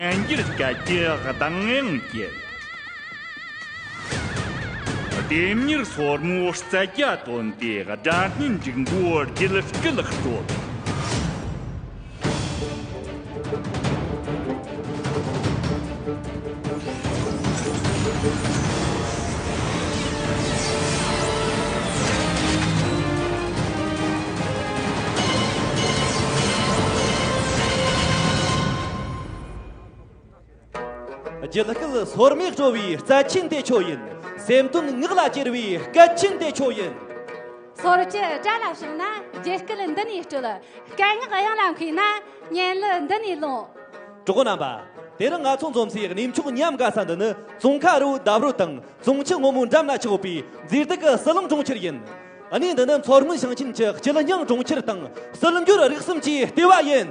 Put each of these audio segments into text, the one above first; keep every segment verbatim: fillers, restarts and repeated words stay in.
གན་རྒྱར་སྐད་ཀྱི་གདངས་དབྱངས་ཀྱི། ལྡེམ་མྱུར་སོར་མོའི་རྩལ་རྒྱ་བཏོན་ཏེ་སྒྲ་སྙན་འབྲུག་མགོའི་རྒྱུད་སྐུད་དཀྲོལ། རྒྱུད་སྐུད་སོར་མོས་དཀྲོལ་བའི་རྩལ་ཆེན་དེ་ཁྱོད་ཡིན། སེམས་དོན་ངག་ལ་གྱེར་བའི་སྐད་ཆེན་དེ་ཁྱོད་ཡིན། སོར་བཅུ་དགྲ་ལ་བྱུང་ན་རྒྱུད་སྐུད་འདི་ནས་དཀྲོལ། སྐད་ངག་དབྱངས་ལ་མཁས་ན་སྙན་གླུ་འདི་ནས་ལོངས། གྲོགས་རྣམ་པ། དེ་རིང་ང་ཚོ་འཛོམས་སའི་གནས་མཆོག་ཉམས་དགའ་ས་འདི་ནི་ཙོང་ཁ་རུ་འདབས་རོལ་དང་ཙོང་ཆུ་སྔོན་མོའི་འགྲམ་ལ་ཆགས་ཡོད་པའི་མཛེས་སྡུག་གི་ཟི་ལིང་གྲོང་ཁྱེར་ཡིན། གནས་འདི་ནི་མཚོ་སྔོན་ཞིང་ཆེན་གྱི་སྐྱིད་སྙིང་གྲོང་ཁྱེར་དང་སྲིད་འབྱོར་རིག་གསུམ་གྱི་ལྟེ་བ་ཡིན།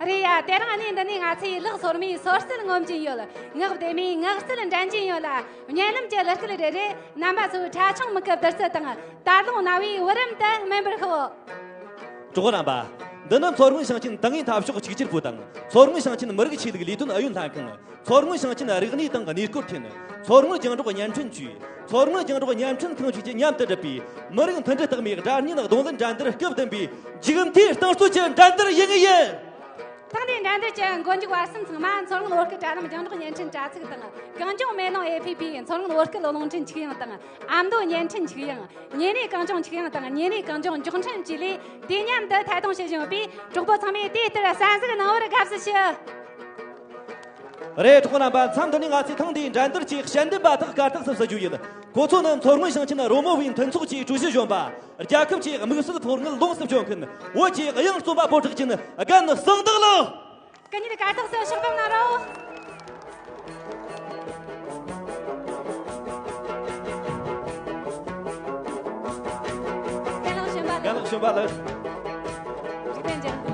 རེད་ཡ། དེ་རིང་གནས་འདི་ནས་ང་ཚོས་ལག་སོར་མོའི་སོར་རྩལ་ངོམ་གྱིན་ཡོད། ངག་བདེ་མོའི་ངག་རྩལ་འགྲན་གྱིན་ཡོད་ལ། བརྙན་ལམ་གྱི་གླུ་སྐད་རེ་རེས་རྣམ་པ་ཚོའི་ཁྲ་ཆུང་མིག་གི་བདུད་རྩི་དང་། དར་ལུང་རྣ་བའི་བུ་རམ་དུ་སྨིན་པར་ཤོག། གྲོགས་རྣམ་པ། འདི་ནི་མཚོ་སྔོན་ཞིང་ཆེན་ཏང་ཨུའི་འཐབ་ཕྱོགས་གཅིག་གྱུར་པུའུ་དང་མཚོ་སྔོན་ཞིང་ཆེན་མི་རིགས་ཆོས་ལུགས་ལས་དོན་ཨུ་ཡོན་ལྷན་ཁང་། མཚོ་སྔོན་ཞིང་ཆེན་རིག་གནས་དང་གནས་སྐོར་ཐིན། མཚོ་སྔོན་རྒྱང་སྒྲོག་བརྙན་འཕྲིན་ཅུས། མཚོ་སྔོན་རྒྱང་སྒྲོག་བརྙན་འཕྲིན་ཁང་བཅས་ཀྱིས་མཉམ་དུ་བསྒྲུབས་པའི་མི་རིགས་མཐུན་སྒྲིལ་རྟགས་མའི་སྒྲ་སྙན་རྡུང་ལེན་འགྲན་བསྡུར་སྐབས་བདུན་པའི་མཇུག་མཐའི་རྟིང་རྩོད་ཀྱི་འགྲན་བསྡུར་ཡིན་ངེས་ཡིན། ཐེངས་འདིའི་འགྲན་བསྡུར་གྱི་མགོ་མཇུག་བར་གསུམ་ཚང་མ་མཚོ་སྔོན་བོད་སྐད་དྲ་ལམ་རྒྱང་སྒྲོག་བརྙན་འཕྲིན་དྲ་ཚིགས་དང་། གངས་ལྗོངས་མེ་ལོང་ཨེ་ཕི་པི། མཚོ་སྔོན་བོད་སྐད་རླུང་འཕྲིན་ཁྱུག་དབྱིངས་དང་། ཨ་མདོ་བརྙན་འཕྲིན་ཁྱུག་དབྱིངས། ཉེ་རེ་གངས་ལྗོངས་ཁྱུག་དབྱིངས་དང་ཉེ་རེ་གངས་ལྗོངས་མགྱོགས་འཕྲིན་བཅས་ལས། དུས་མཉམ་དུ་ཐད་གཏོང་བྱེད་བཞིན་ཡོད་པས། གྲོགས་པོ་ཚང་མས་དེ་ལྟར་གསན་གཟིགས་གནང་བར་དགའ་བསུ་ཞུ། རེད། གྲོགས་རྣམ་པ། མཚམས་འདི་ནས་ང་ཚོས་ཐེངས་འདིའི་འགྲན་བསྡུར་གྱི་དཔྱད་འདེམས་པ་དག་གར་སྟེགས་སུ་བསུ་རྒྱུ་ཡིན། ཁོ་ཚོ་ནི་མཚོ་སྔོན་ཞིང་ཆེན་རོལ་མོ་བའི་མཐུན་ཚོགས་ཀྱི་ཀྲུའུ་ཞི་གཞོན་པ། རྒྱལ་ཁབ་ཀྱི་དམིགས་བསལ་མཐོ་དངུལ་ལོངས་སུ་སྤྱོད་མཁན་བོད་ཀྱི་དབྱངས་རྩོམ་པ་པོ་གྲགས་ཅན་རྒན་གསང་བདག་ལགས། སྐུ་ཉིད་གར་སྟེགས་སུ་ཕྱག་ཕེབས་གནང་རོགས། རྒན་ལགས་གཞོན་པ་ལགས། རྒན་ལགས་གཞོན་པ་ལགས། བདེ་ལེགས།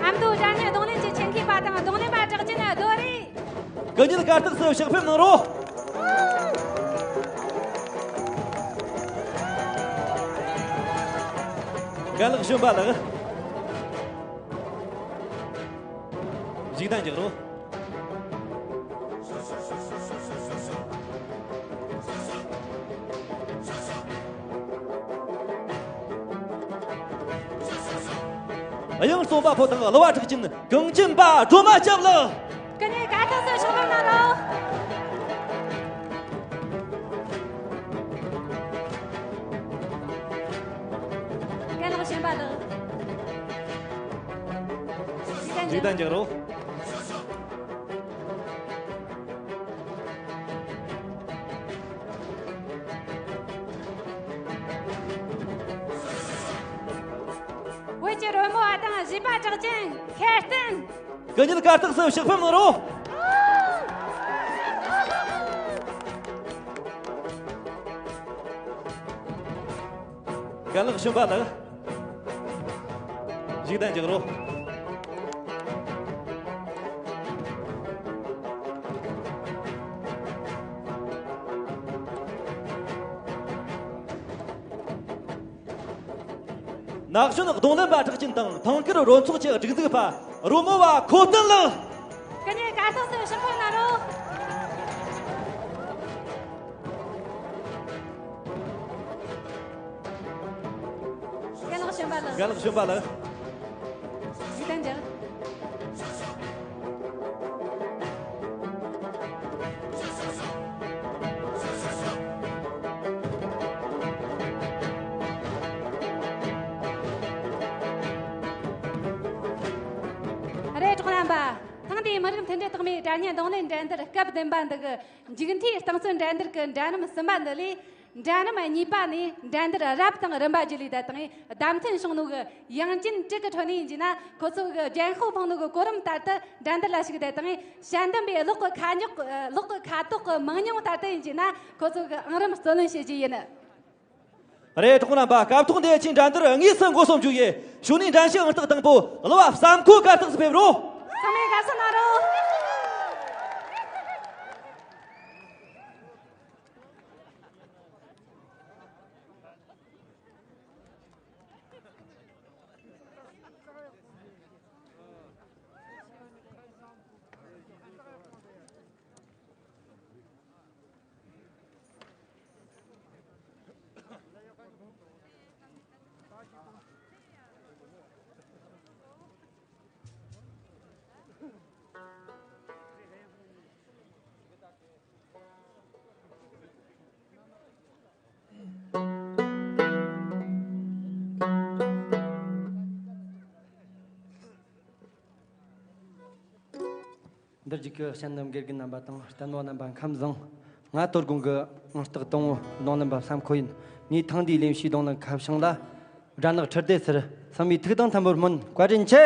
ཨ་མདོ་སྒྲ་སྙན་རྡུང་ལེན་གྱི་ཆེད་མཁས་པ་དང་རྡུང་ལེན་པ་གྲགས་ཅན་རྡོ་རེད། སྐུ་ཉིད་གར་སྟེགས་སུ་ཕྱག་ཕེབས་གནང་རོགས། རྒན་ལགས་གཞོན་པ་ལགས། བཞུགས་གདན་འཇགས་རོགས། དབྱངས་རྩོམ་པ་པོ་དང་གླུ་བ་གྲགས་ཅན་གངས་ཅན་པ་སྒྲོལ་མ་སྐྱབས་ལགས། སྐུ་ཉིད་གར་སྟེགས་སུ་ཕྱག་ཕེབས་གནང་རོགས། རྒན་ལགས་གཞོན་པ་ལགས། བཞུགས་གདན་འཇགས་རོགས། བོད་ཀྱི་རོལ་མོ་བ་དང་གཞས་པ་གྲགས་ཅན་ཤེར་བསྟན། སྐུ་ཉིད་གར་སྟེགས་སུ་ཕྱག་ཕེབས་གནང་རོགས། རྒན་ལགས་གཞོན་པ་ལགས། བཞུགས་གདན་འཇགས་རོགས། ན་གཞོན་རྡུང་ལེན་པ་གྲགས་ཅན་དང་ཐང་དཀར་རོལ་ཚོགས་ཀྱི་སྒྲིག་འཛུགས་པ་རོལ་མོ་བ་ཁོ་ཏན་ལགས། སྐུ་ཉིད་གར་སྟེགས་སུ་ཕྱག་ཕེབས་གནང་རོགས། རྒན་ལགས་གཞོན་པ་ལགས། རྒན་ལགས་གཞོན་པ་ལགས། བཞུགས་གདན་འཇགས། རེད། གྲོགས་རྣམ་པ། ཐེངས་འདིའི་མི་རིགས་མཐུན་སྒྲིལ་རྟགས་མའི་སྒྲ་སྙན་རྡུང་ལེན་འགྲན་བསྡུར་སྐབས་བདུན་པ་འདི་གི་མཇུག་མཐའི་རྟིང་རྩོད་འགྲན་བསྡུར་གྱི་འགྲན་རིམ་གསུམ་པ་འདི་ལས། འགྲན་རིམ་གཉིས་པ་ནས་འགྲན་བསྡུར་རབ་དང་རིམ་པ་བརྒྱུད་ལས་བསྡད་དང་བདམས་ཐོན་བྱུང་ནོ་གི་དབྱངས་ཅན་དྲུག་གི་ཁྲོད་ནས་ཡིན་གྱི་ན། ཁོ་ཚོ་གི་རྒྱན་ཤོག་འཕངས་ནོ་གི་གོ་རིམ་ལྟར་དུ་འགྲན་བསྡུར་ལ་ཞུགས་བསྡད་དང་། དཔྱད་འདེམས་པའི་གློག་གི་ཁ་ཉོག་གློག་གི་ཁ་དོག་གི་མང་ཉུང་ལྟར་དུ་ཡིན་གྱི་ན། ཁོ་ཚོ་གི་ཨང་རིམ་རྩོད་ལེན་བྱེད་རྒྱུ་ཡིན། རེད། གྲོགས་རྣམ་པ། སྐབས་ཐོག་འདིའི་ཆེད་འགྲན་བསྡུར་དངོས་སུ་འགོ་རྩོམ་རྒྱུ་ཡིན། གཞུག་ནས་འགྲན་ཞུགས་ཨང་རྟགས་དང་པོ་གླུ་བ་བསམ་ཁོ་གར་སྟེགས་སུ་ཕེབས་རོགས། ཚང་མས་དགའ་བསུ་གནང་རོགས། འདིར་བཞུགས་ཀྱི་གཞན་དུ་དགེ་རྒན་རྣམ་པ་དང་ལྟད་མོ་བ་རྣམ་པ་ཁམས་བཟང་། ང་དོ་དགོང་གི་ཨང་རྟགས་དང་པོ་རྡུང་ལེན་པ་བསམ་ཁོ་ཡིན། ངའི་ཐེངས་འདིའི་ལེན་བྱའི་རྡུང་ལེན་ཁ་བྱང་ལ། སྦྲ་ནག་ཁྲི་ལྡེ་ཟུར་བསམ་པའི་ཐུགས་དང་མཐུན་པར་སྨོན། བཀའ་དྲིན་ཆེ།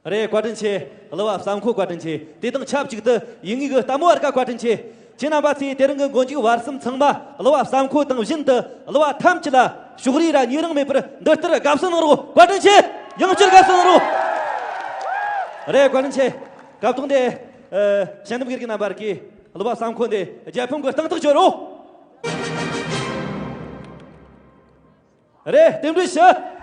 རེད། བཀའ་དྲིན་ཆེ། གླུ་བ་བསམ་ཁོ་བཀའ་དྲིན་ཆེ། དེ་དང་ཆབས་ཅིག་ཏུ་ཡིན་ངེས་ཀྱི་ལྟད་མོ་བ་རིགས་བཀའ་དྲིན་ཆེ། ཁྱེད་རྣམ་པ་ཚོས་དེ་རིང་གི་མགོ་མཇུག་བར་གསུམ་ཚང་མ་གླུ་བ་བསམ་ཁོ་དང་བཞིན་དུ་གླུ་བ་ཐམས་ཅད་ལ་ཕྱོགས་རིས་ར་ཉེ་རིང་མེད་པར་འདི་ལྟར་དགའ་བསུ་གནང་རོགས། བཀའ་དྲིན་ཆེ། ཡང་བསྐྱར་དགའ་བསུ་གནང་རོགས། རེད། བཀའ་དྲིན་ཆེ། སྐབས་ཐོག་འདི་ཨ་ཞལ་འདེབས་དགེ་རྒན་རྣམ་པར་གྱིས་གླུ་བ་བསམ་ཁོ་འདི་རྒྱལ་ཕམ་གྱི་སྟེང་ཐག་གཅོད་རོགས། རེད། རྟེན་འབྲེལ་ཞུ།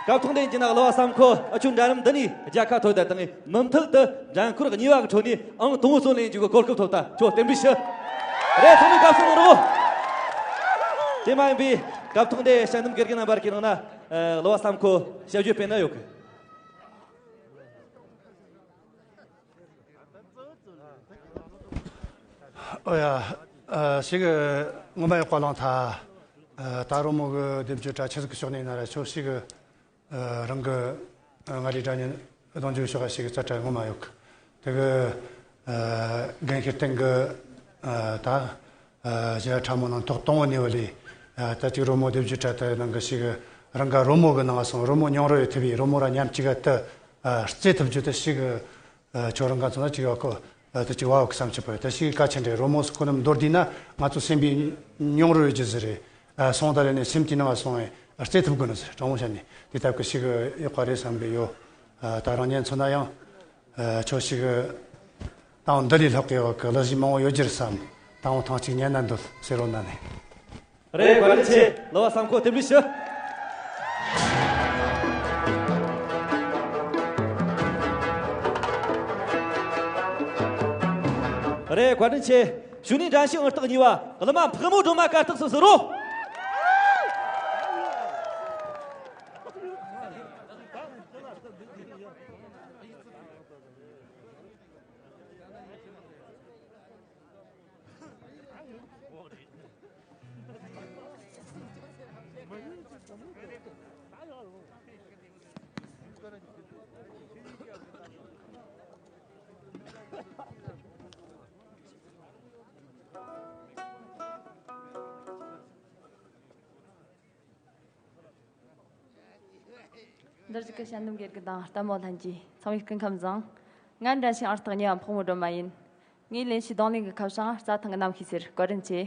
སྐབས་ཐོག་འདི་ཡིན་གྱི་ན་གླུ་བ་བསམ་ཁོ་ཨ་ཆུ་འགྲན་རིམ་འདི་ནས་རྒྱལ་ཁ་ཐོབ་དེ་དང་མུ་མཐུད་དུ་འགྲན་ཁུལ་གཉིས་པ་གི་ཁྲོད་ནས་ཨང་དང་པོ་སོན་ལེན་རྒྱུ་གི་གོ་སྐབས་ཐོབ་ད། ཁྱོད་རྟེན་འབྲེལ་ཞུ། རེད། ཚང་མས་བཀའ་བསྩལ་གནང་རོགས། དེ་མ་ཡིན་པའི་སྐབས་ཐོག་འདི་དཔྱད་འདེམས་དགེ་རྒན་རྣམ་པར་ཁྱེད་རང་ན་གླུ་བ་བསམ་ཁོ་ཞབས་ཞུ་སྤེལ་ན་ཡོད་གི། ཨོ་ཡ། ཨ། ཞིག་ངོ་མ་ཡག་པ་བླངས་ཐལ། ཨ། ད་རོལ་མོ་གི་སྡེབ་སྦྱོར་དྲ་ཆི་ཟིག་གི་ཕྱོགས་ནས་ཡིན་ན་ར་ཆོག་ཞིག་ཨ། རང་གི་ཨ། མངའ་རིས་སྒྲ་སྙན་རྡུང་རྒྱུག་ཕྱོགས་ཞིག་རྩ་དྲ་ངོ་མ་ཡོད་གི། དེ་གི་ཨ། རྒན་ཤེར་བསྟན་གི་ཨ། ད་ཨ། གཞས་ཁྲ་མོ་ནང་ཐོག་གཏོང་བ་ནས་བ་ལས། ཨ། ད་ཅིག་རོལ་མོ་སྡེབ་སྦྱོར་དྲ་དེ་ནང་གི་ཞིག་རང་ག་རོལ་མོ་གི་ནང་སོང་རོལ་མོ་མྱོང་རོལ་ཐུབ་པའི་རོལ་མོ་ར་མཉམ་གཅིག་ག་དུ་ཨ། རྩེ་ཐུབ་རྒྱུ་དེ་ཞིག་ཨ། ཁྱོད་རང་ག་ཚོ་ན་ཅིག་ཡོད་གོ། ཨ། དེ་ཅིག་བ་བ་གི་བསམ་ཆུ་པོ་དེ་ཞིག་གལ་ཆེན་རེད། རོལ་མོ་སུ་ཁོ་ནམ་མདོར་བསྡུས་ན་ང་ཚོ་སེམས་པའི་མྱོང་རོལ་རྒྱུ་ཟིག་རེད། ཨ། སོང་ད་རེ་ནས་སེམས་ཀྱི་ནང་སོང་བས་རྩེ་ཐུབ་དགོས་ནི་ཟེར། དྲང་མོ་བཤད་ནས་དེ་ལྟ་བུ་ཞིག་ཡོད་པ་རེད་བསམ་གི་ཡོད། ཨ། ད་རང་ཉིད་མཚོན་ན་ཡང་ཨ། ཁྱོད་ཞིག་ད་འོང་འདི་ལས་ལྷག་གི་ཡོད་གི་གླུ་གཞས་མང་བོ་ཡོད་རྒྱུ་རེད་བསམ། ད་འོང་ཐེངས་གཅིག་ཉན་ན་འདོད་ཟེར་རོ་ན་ནས། རེད། བཀའ་དྲིན་ཆེ། གླུ་བ་བསམ་ཁོ་རྟེན་འབྲེལ་ཞུ། རེད། བཀའ་དྲིན་ཆེ། གཞུག་ནས་འགྲན་ཞུགས་ཨང་རྟགས་གཉིས་པ་གླུ་མ་ཕག་མོ་སྒྲོལ་མ་གར་སྟེགས་སུ་ཟུར་རོ། འདིར་བཞུགས་ཀྱི་དཔྱད་འདེམས་དགེ་རྒན་དང་ལྟད་མོ་ལྷན་རྒྱས་ཚང་མའི་སྐུ་ཁམས་བཟང་། ང་འགྲན་ཞུགས་ཨང་རྟགས་གཉིས་པ་ཕག་མོ་སྒྲོལ་མ་ཡིན། ངའི་ལེན་རྒྱུའི་རྡུང་ལེན་གྱི་ཁ་བྱང་རྩྭ་ཐང་གི་རྣམ་ཤེས་ཟེར། བཀའ་དྲིན་ཆེ།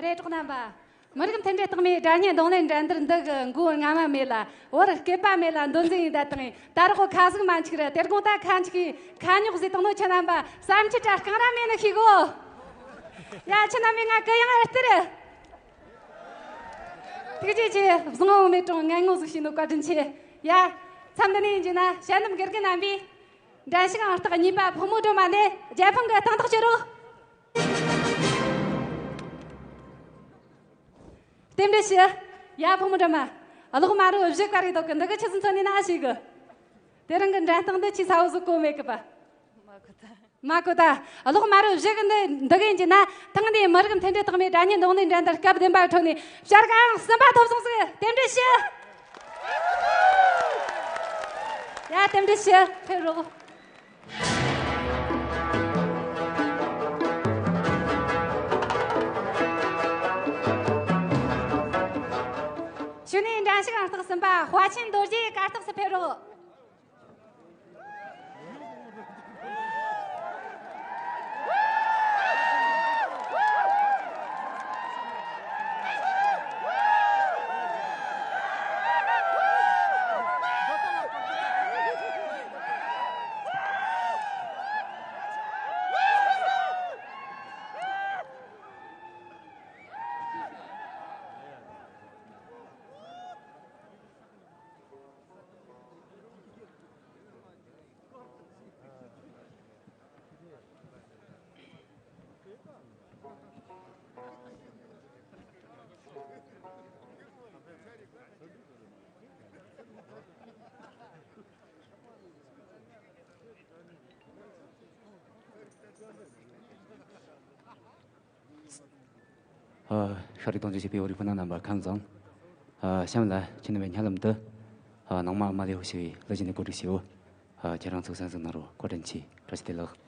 དྲ་གྲོགས་རྣམ་པ། མི་རིགས་མཐུན་སྒྲིལ་རྟགས་མའི་སྒྲ་སྙན་རྡུང་ལེན་འགྲན་བསྡུར་འདི་གི་མགོ་རྔ་མ་མེད་ལ་བར་སྐེད་པ་མེད་ལ་མདོ་འཛིན་ཡིན་ད་དང་ད་རོགས་ཁ་ཟུག་མ་འཆིག་ར། དེ་དགོང་ད་ཁ་འཆིག་གི་ཁ་ཉོག་ཟིག་དང་ནོ། ཁྱེད་རྣམ་པ་བསམ་འཆར་དྲ་རྐང་ར་མེད་ནི་ཤེས་གོ། ཡ་ཁྱེད་རྣམ་པས་ང་གུ་ཡངས་ཨེ་སྟེར། ཐུགས་རྗེ་ཆེ། བཟང་བོ་མེད་རུང་ངན་ངོ་ཟིག་ཤེས་ནོ་བཀའ་དྲིན་ཆེ། ཡ། མཚམས་འདི་ནས་ཡིན་རྒྱུ་ན་ཞལ་འདེམས་དགེ་རྒན་རྣམ་པས། འགྲན་ཞུགས་ཨང་རྟགས་གཉིས་པ་ཕོ་མོ་སྒྲོལ་མ་ནས་རྒྱལ་ཕམ་གི་སྟེང་ཐག་གཅོད་རོགས། རྟེན་འབྲེལ་ཞུ། ཡ་ཕོ་མོ་སྒྲོལ་མ། གློག་དམར་རོ་བཞི་ཀ་རིག་འདུག་གི། འདི་གི་ཆུ་ཚོད་ཚོད་ནས་ན་ཞིག་གི། དེ་རིང་གི་འགྲན་སྟངས་འདི་ཆེས་ཚ་བོ་ཟིག་གོ་མེད་གི་པ། མ་གོ་ད། གློག་དམར་རོ་བཞི་གི་འདི་འདི་གི་ཡིན་གྱི་ན། ཐེངས་འདིའི་མི་རིགས་མཐུན་སྒྲིལ་རྟགས་མའི་སྒྲ་སྙན་རྡུང་ལེན་འགྲན་བསྡུར་སྐབས་བདུན་པའི་ཁྲོད་ནས་བྱ་དགའ་ཨང་གསུམ་པ་ཐོབ་སོང་ཟིག། རྟེན་འབྲེལ་ཞུ། ཡ་རྟེན་འབྲེལ་ཞུ། ཕེབས་རོགས། གཞུག་ནས་འགྲན་ཞུགས་ཨང་རྟགས་གསུམ་པ་དཔའ་ཆེན་རྡོ་རྗེ་གར་སྟེགས་སུ་ཕེབས་རོགས། ཨ། ཤ་རིགས་གཏོང་རྒྱུ་བྱེད་པའི་བོད་རིགས་སྤུན་ཟླ་རྣམ་པ་ཁམས་བཟང་། ཨ། གཤམ་ལ་ཁྱེད་རྣམ་པའི་སྙན་ལམ་དུ། ཨ། ནང་མ་མ་ལེའུ་ཞེས་པའི་གླུ་གཞས་ནས་གོ་སྒྲིག་ཞུའོ། ཨ། ཁྱེད་རང་ཚོ་གསན་གཟིགས་གནང་རོགས། བཀའ་དྲིན་ཆེ། བཀྲ་ཤིས་བདེ་ལེགས།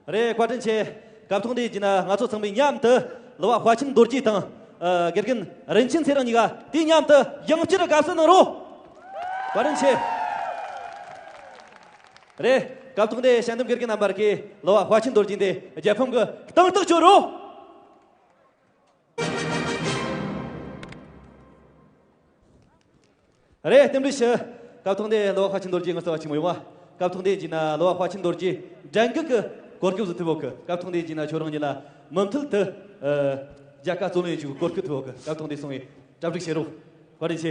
རེད། བཀའ་དྲིན་ཆེ། སྐབས་ཐོག་འདིའི་རྗེས་ན་ང་ཚོ་ཚང་མས་མཉམ་དུ་གླུ་བ་དཔའ་ཆེན་རྡོ་རྗེ་དང་། ཨ། དགེ་རྒན་རིན་ཆེན་ཚེ་རིང་གཉིས་ཀ་དེའི་མཉམ་དུ་ཡང་བསྐྱར་དགའ་བསུ་གནང་རོགས། བཀའ་དྲིན་ཆེ། རེད། སྐབས་ཐོག་འདིའི་དཔྱད་འདེམས་དགེ་རྒན་རྣམ་པར་གྱིས་གླུ་བ་དཔའ་ཆེན་རྡོ་རྗེ་འདི་རྒྱལ་ཕམ་གྱི་གདེང་ཐག་གཅོད་རོགས། རེད། རྟེན་འབྲེལ་ཞུ། སྐབས་ཐོག་འདི་གླུ་བ་དཔའ་ཆེན་རྡོ་རྗེ་ངོ་ཚ་བ་ཆེན་མོ་ཡོང་བ། སྐབས་ཐོག་འདི་རྗེས་ན་གླུ་བ་དཔའ་ཆེན་རྡོ་རྗེ་འགྲན་རྒོལ་གྱི་གོ་སྐབས་སུ་ཐུབ་ཡོད་གི། སྐབས་ཐོག་འདི་རྗེས་ན་ཁྱོད་རང་ཉིད་ལ་མུ་མཐུད་དུ། ཨ། རྒྱལ་ཁ་རྩོད་ལེན་བྱེད་རྒྱུའི་གོ་སྐབས་ཐུབ་ཡོད་གི། སྐབས་ཐོག་འདི་སོང་བས་གྲ་སྒྲིག་བྱེད་རོགས། བཀའ་དྲིན་ཆེ།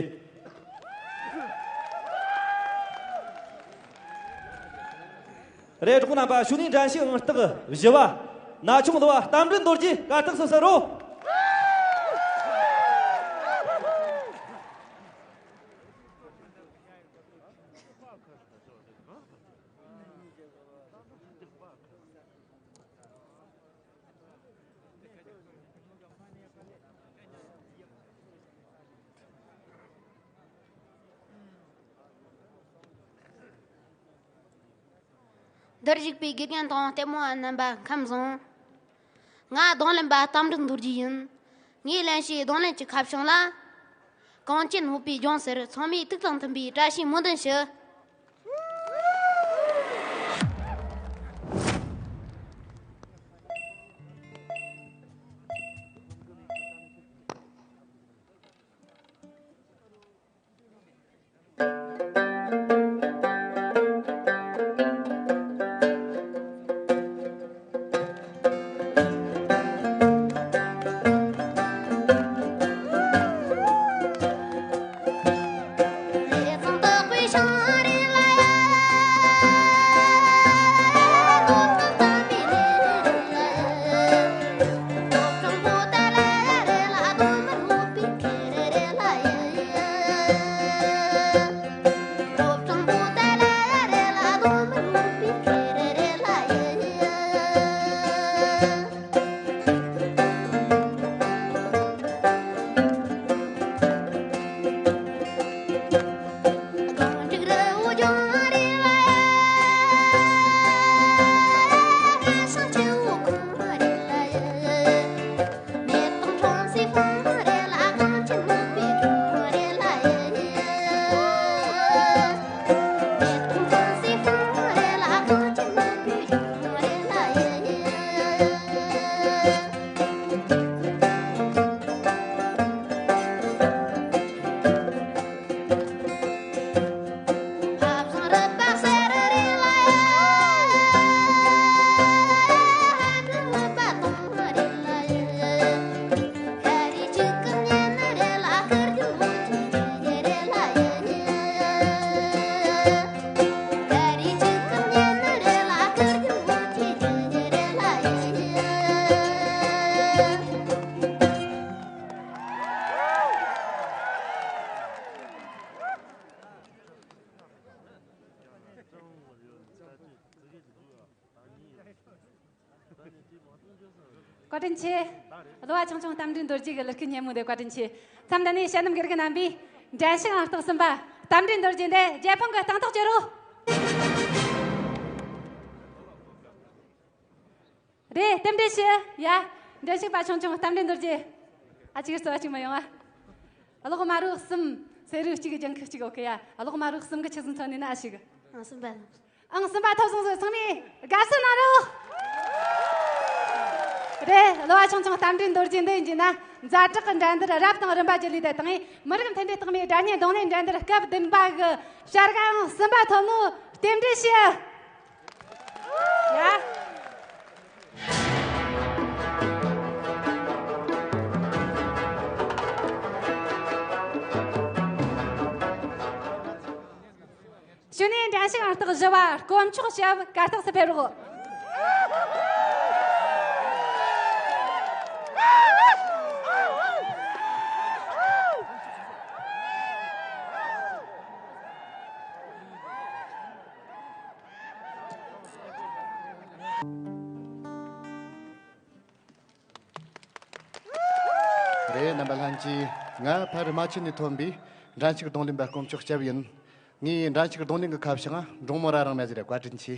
རེད། གྲོགས་རྣམ་པ། གཞུག་ནས་འགྲན་ཞུགས་ཨང་རྟགས་བཞི་བ་ན་ཆུང་གླུ་བ་རྟ་མགྲིན་རྡོ་རྗེ་གར་སྟེགས་སུ་ཕེབས་རོགས། འདིར་བཞུགས་པའི་དགེ་རྒན་དང་ལྟད་མོ་བ་རྣམ་པ་ཁམས་བཟང་། ང་རྡུང་ལེན་པ་རྟ་མགྲིན་རྡོ་རྗེ་ཡིན། ངའི་ལེན་བྱའི་རྡུང་ལེན་གྱི་ཁ་བྱང་ལ། གངས་ཅན་སྨོད་པའི་ལྗོངས་ཟེར། ཚང་མས་ཐུགས་དང་མཐུན་པའི་བཀྲ་ཤིས་སྨོན་འདུན་ཞུ། བཀའ་དྲིན་ཆེ། གླུ་བ་ཆུང་ཆུང་རྟ་མགྲིན་རྡོ་རྗེ་གི་གླུ་སྐད་སྙན་མོ་དེ་བཀའ་དྲིན་ཆེ། མཚམས་འདི་ནས་དཔྱད་འདེམས་དགེ་རྒན་རྣམ་པས་འགྲན་ཞུགས་ཨང་རྟགས་གསུམ་པ་རྟ་མགྲིན་རྡོ་རྗེ་འདི་རྒྱལ་ཕམ་གྱི་གདེང་ཐག་གཅོད་རོགས། དེ་རྟེན་འབྲེལ་ཞུ། ཡ། འགྲན་ཞུགས་པ་ཆུང་ཆུང་རྟ་མགྲིན་རྡོ་རྗེ། ཨ་ཅིག་རྩོལ་བ་ཅིག་མི་ཡོང་ཨ། གློག་དམར་པོ་གསུམ། སེར་པོ་གཅིག་གི་ལྗང་ཁུ་གཅིག་འོ་ཁེ་ཡ། གློག་དམར་པོ་གསུམ་གི་ཆུ་ཚོད་ཐོན་ནས་ན་ཨ་ཞིག་ཨང་གསུམ་པ་ལ། ཨང་གསུམ་པ་ཐོབ་སོང་ཟིག་ཚང་མས་དགའ་བསུ་གནང་རོགས། རེད། གློ་བ་ཆུང་ཆུང་རྟ་མགྲིན་རྡོ་རྗེ་འདི་ཡིན་གྱི་ན། ཛ་དྲག་གི་འགྲན་བསྡུར་རབ་དང་རིམ་པ་བརྒྱུད་ལས་དེ་དང་། མི་རིགས་མཐུན་སྒྲིལ་རྟགས་མའི་སྒྲ་སྙན་རྡུང་ལེན་འགྲན་བསྡུར་སྐབས་བདུན་པ་གི་བྱ་དགའ་ཨང་གསུམ་པ་ཐོབ་ནོ་རྟེན་འབྲེལ་ཞུ། ཡ། གཞུག་ནས་འགྲན་ཞུགས་ཨང་རྟགས་བཞི་བ་དཀོན་མཆོག་སྐྱབས་གར་སྟེགས་སུ་ཕེབས་རོགས། རེད། རྣམ་པ་ལྷན་རྒྱས། ང་ཕ་རི་རྨ་ཆུ་ནས་ཐོན་པའི་འགྲན་ཞུགས་རྡུང་ལེན་པ་དཀོན་མཆོག་སྐྱབས་ཡིན། ངས་འགྲན་ཞུགས་རྡུང་ལེན་གྱི་ཁ་བྱང་འབྲོང་མོ་རྭ་རིང་མ་ཟེར། བཀའ་དྲིན་ཆེ།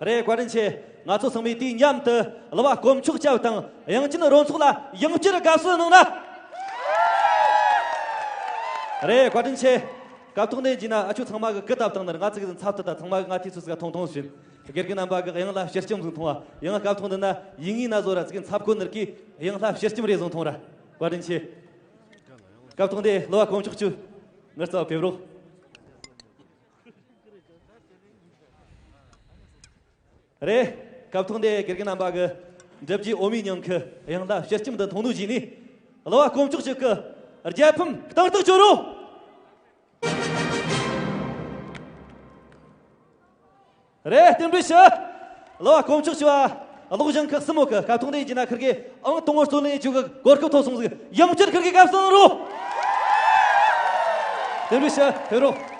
རེད། བཀའ་དྲིན་ཆེ། ང་ཚོ་ཚང་མས་དུས་མཉམ་དུ་གླུ་བ་དཀོན་མཆོག་སྐྱབས་དང་དབྱངས་ཅན་རོལ་ཚོགས་ལ་ཡང་བསྐྱར་དགའ་བསུ་གནང་ན། རེད། བཀའ་དྲིན་ཆེ། སྐབས་ཐོག་འདི་ཡིན་ན་ཨ་ཆོ་ཚང་མ་གི་སྐུ་སྟབས་དང་ནི་ང་ཚོ་གི་འཚབ་ཏུ་དང་ཚང་མ་གི་ང་དུས་ཚོད་ཟིག་ཐུང་ཐུང་ཟིན། དགེ་རྒན་རྣམ་པ་གི་དབྱངས་ལ་ཞལ་སྐྱིན་བཟུང་ཐུང་བ། ཡང་སྐབས་ཐོག་འདི་ན་ཡིན་ངེས་ན་བཟོ་ར་ཚིག་འཚབ་ཁོ་ནར་གི་དབྱངས་ལ་ཞལ་སྐྱིན་རེ་བཟུང་ཐུང་ར། བཀའ་དྲིན་ཆེ། སྐབས་ཐོག་འདི་གླུ་བ་དཀོན་མཆོག་ཆུ་ངར་རྩ་བ་ཕེབས་རོགས། རེད། སྐབས་ཐོག་འདི་དགེ་རྒན་རྣམ་པ་གི་འདྲི་བརྗེ་འོ་མའི་ཉིང་ཁུ་དབྱངས་ལ་ཞལ་སྐྱིན་འདི་མཐོང་ནོ་བཞིན་ནི་གླུ་བ་དཀོན་མཆོག་ཆུ་གི་རྒྱལ་ཕམ་གཏང་སྟེ་སྐྱོར་རོགས། རེད། རྟེན་འབྲེལ་ཞུ། གླུ་བ་དཀོན་མཆོག་ཆུ་བ་གློག་ཞིང་ཁུ་གསུམ་མོ་གི་སྐབས་ཐོག་འདི་ཡིན་གྱི་ན་ཁིར་གི་ཨང་དང་པོ་རྩོད་ལེན་བཅུག་གི་གོ་སྐབས་ཐོབ་སོང་ཟིག་ཡང་བསྐྱར་ཁིར་གི་དགའ་བསུ་གནང་རོགས། རྟེན་འབྲེལ་ཞུ། ཕེབས་རོགས།